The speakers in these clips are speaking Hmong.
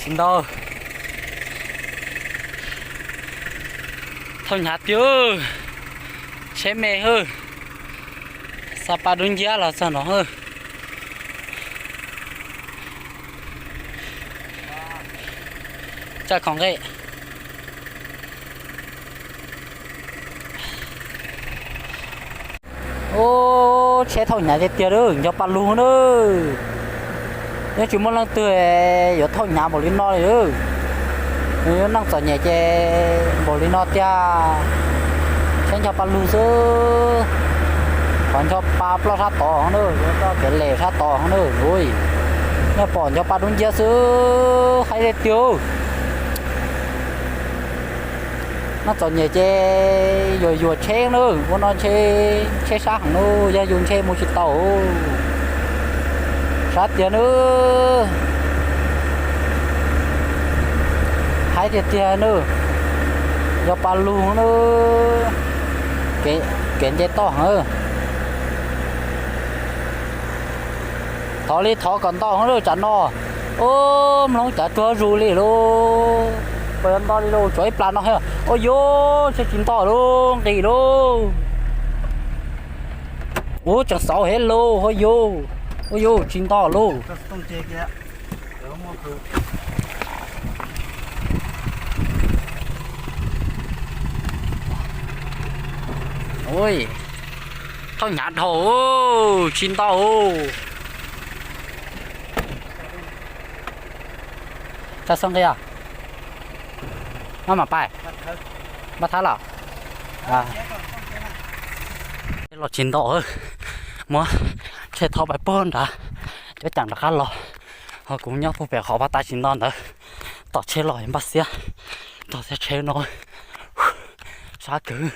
Tsis ntau. Thauj hnyav tiag. Tsheb me hwb. Xa pa dub nciab los txog no hwb. Tsa khoom nqe. Ub, tsheb thauj hnyav tiag tiag lawm, nco pa lug na. Yeej tsis muaj leej twg yuav thauj hnyav npaum li no li. Nws yuav neej txom nyem ces npaum li no tiag. Tsheb nco pa lug xwb. Qhov nco pa ploj sab tod na, yuav ploj kev lem sab tod na. Ui, nej pom nco pa dub nciab xwb, haib tiag tiag. Neej txom nyem ces yuam yuam tsheb na, ua no ntshe tsheb sab heev na, yog yus ntshe mus tsis tau. Sab tiag na. Haib tiag tiag na. Nco pa lug na. Kev nce toj heev. Thov li thov kom nto heev lawm tsam no. Ub, mloog cav tsuag zus li lauj. Puas yuav nto li lauj, tshuav ib plas no thiab. Ua yuv, ntshe tsis nto lauj, nqis lauj. Ub, tseem xauv heev lauj, ua yuv, ua yuv, tsis nto lauj. Ui, thauj hnyav dhau, tsis nto. Tsa xo nqi os. Maj mam pais. Npaj thab los. Los tsis nto, muab tsheb thauj pais puag nrad, cov ceem rov qab los. Ho kuv nyob puag pem qhov pab tab tsis nto ntawd, tom tsheb los npaj xiab, tom xiab tsheb no, sab kawg.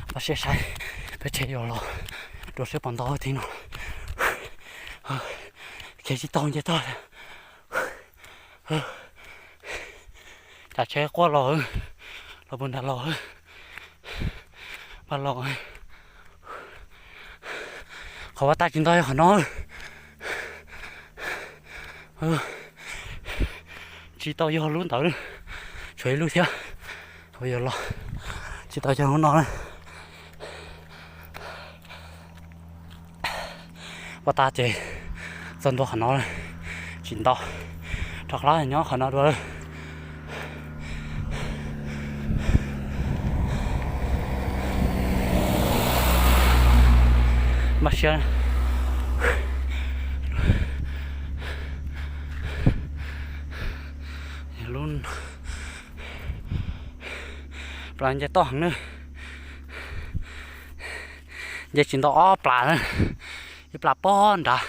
Npaj siab saib peb tsheb yuav los dua siab puas nto tib no. Khiav tsis tau nce toj. Cas tsheb quaj los, los puag nrad los, npaj los. Qhov ua tag tsis nto yog qhov no. Tsis tau yog lub ntawd, tshuav ib lub thiab. Ua yuav los, tsis tau yog lub no. Ua tag ces txog ntua qhov no, tsis nto, rov qab nyob qhov no dua. Npaj siab. Lub plas nce toj heev na. Nce tsis nto ob plas na, ib plas pog nrad,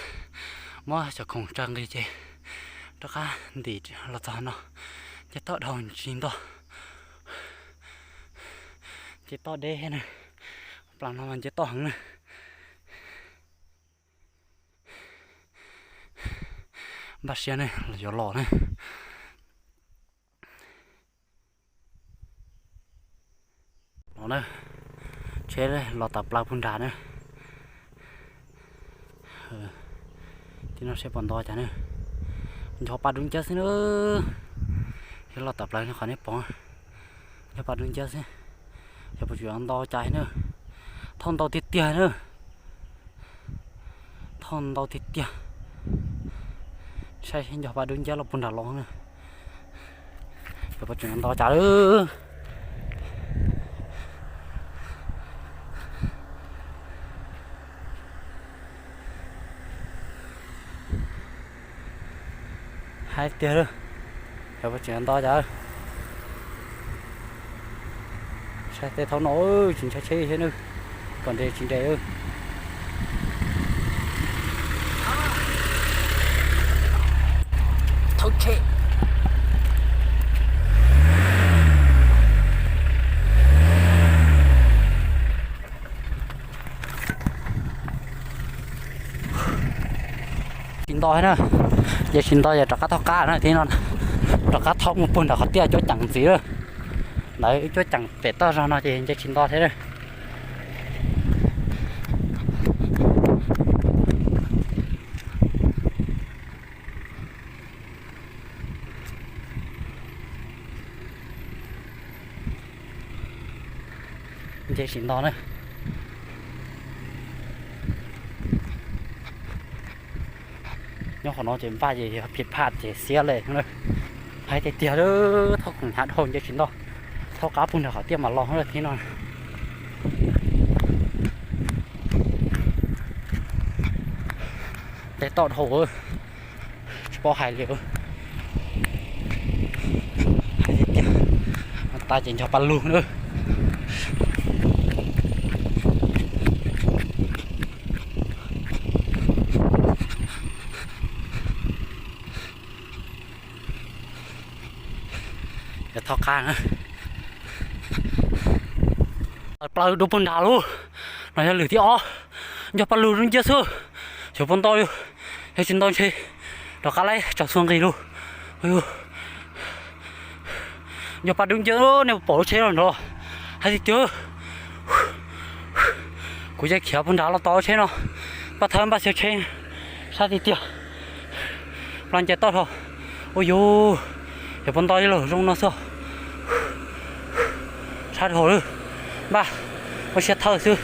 muab cov khoom tsa nqi ces rov qab ntim los txog no. Nce toj dhau tsis nto, nce toj deb thiab na, plas no mas nce toj heev na. Npaj siab ne, yuav los ne. No na, tsheb los tawm plaws puag nrad na. Tib no seb puas nto cas na. Ncho pa dub nciab xwb na. Tsheb los tawm plaws qhov nej pom, ncho pa dub nciab xwb. Yog puas tseem nto cas na. Thauj ntau tiag tiag na. Thauj ntau tiag tiag. Saib ncho pa dub nciab los puag nrad los na. Yog puas tseem nto cas lawm. Haib tiag, yog puas tseem nto cas. Saib tej thaum no tsis ntshai tsheb thiab na, kom nres tsis nres. Thauj tsheb. Tsis nto thiab na, ces tsis nto ces rov qab thauj qab na, tib no rov qab thauj mus puag nram qhov tiaj cuab ceem ntxiv lawm. Ntawd cuab ceem pem toj zog no ces nce tsis nto thiab. Tsis nto na. Nyob qhov no ces npaj ces yog phiv phaj ces xiab li. Hais tiag tiag, thaub khoom hnyav dhau nce tsis nto, thaub qab puag nram qhov tiaj mas los thiab no. Tes toj dhau, tsis paub hais li. Hais tiag tiag, tas ces nco pa lug na. Yog thov qab na. Plaws dua puag nrad lauj. No yog lwm thib ob. Nco pa lug dub nciab xwb. Xyov puas nto li. Yog tsis nto ntshe rov qab laib tso txhua nqi lauj. Nco pa dub nciab, nej pom lub tsheb los nrov. Hais tiag tiag, kuv yeej khiav puag nrad los tos tsheb no. Npaj thawb npaj xyov tsheb, sab tiag tiag. Nplas nce toj dhau. Ua yus, yog puas nto li los zoo no xwb. Sab dhau lawm, npaj ua siab thawb xwb.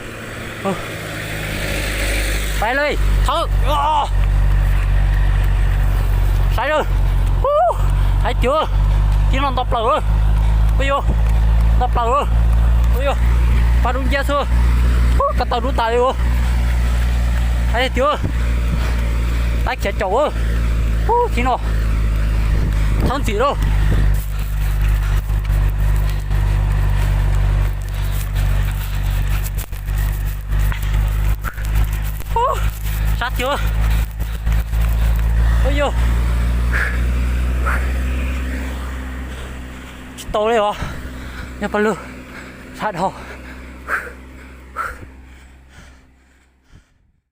Pais li, thawb. Saib lawm. Hais tiag, tib no nto plaws. Ua yus, nto plaws. Ua yus, pa dub nciab xwb. Ko taw dub tas li. Hais tiag, tab khiav caum. Tib no, thawb ntxim lauj. Sab tiag. Ua yus, tsis tau li os. Nyob pawg lug, sab dhau.